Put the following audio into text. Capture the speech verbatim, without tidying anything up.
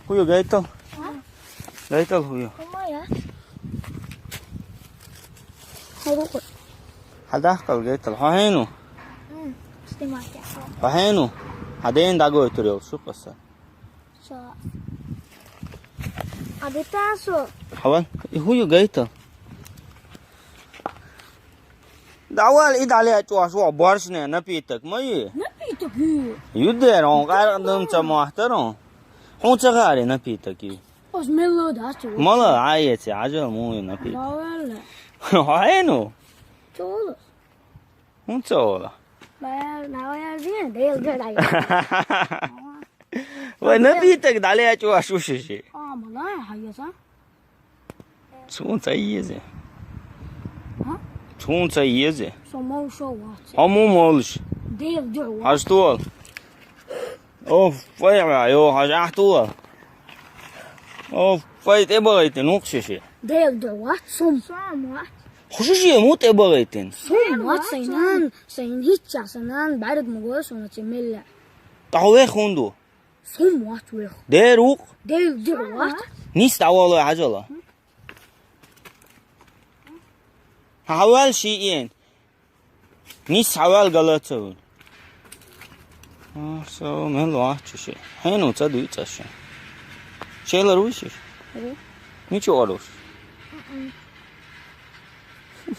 ХӀу ю гайтал? А? Гайтал хӀу ю? Хьо ма яц. Хьо руху. Хьадахкал гайтал. Хьо хьену? М, снимать я. Хьо хьену? Хьа ден дагойтур йол, шу къаса. Со. А бетасо. Хьавал, и хӀу ю гайтал? Давал, и дале чуаш во боршне напиток, ма ю? Напиток ю. Ю дер, он къаркъ дум ца мохтар он. ХӀун ца хари напиток ю? Оз мело да, чу. Мала, а еци, ажал му ю напиток. Давал. Хьо хьену? Чолос. ХӀун ца ола? Бая, навая зин, дел дер ай. Вай напиток дале чуаш ушиши. А, мала, хаяса. Цун ца езе. А? Цун ца езе. Со мол шо вац. Хьо му молш. Дел дер вац. Хьаж туал. О, фай ва, йо, хьаж ахтуал. О, фай те багайте нук шиши. Дел дер вац, сум. Сум вац. Хушиши му те багайтин. Сум вац, сайнан, сайн хича санан, барад мугой сона чемелла. Тахве хунду. Сум вац вех. Дер ук. Дел дер вац. Нис давало хьажала. Хьавал ши иен. Нис хьавал галацавун. А, со мел вач ши. Хьенун ца дуй цаша. Шелар уйшиш? Мгм. Ничего оруш. Мгм.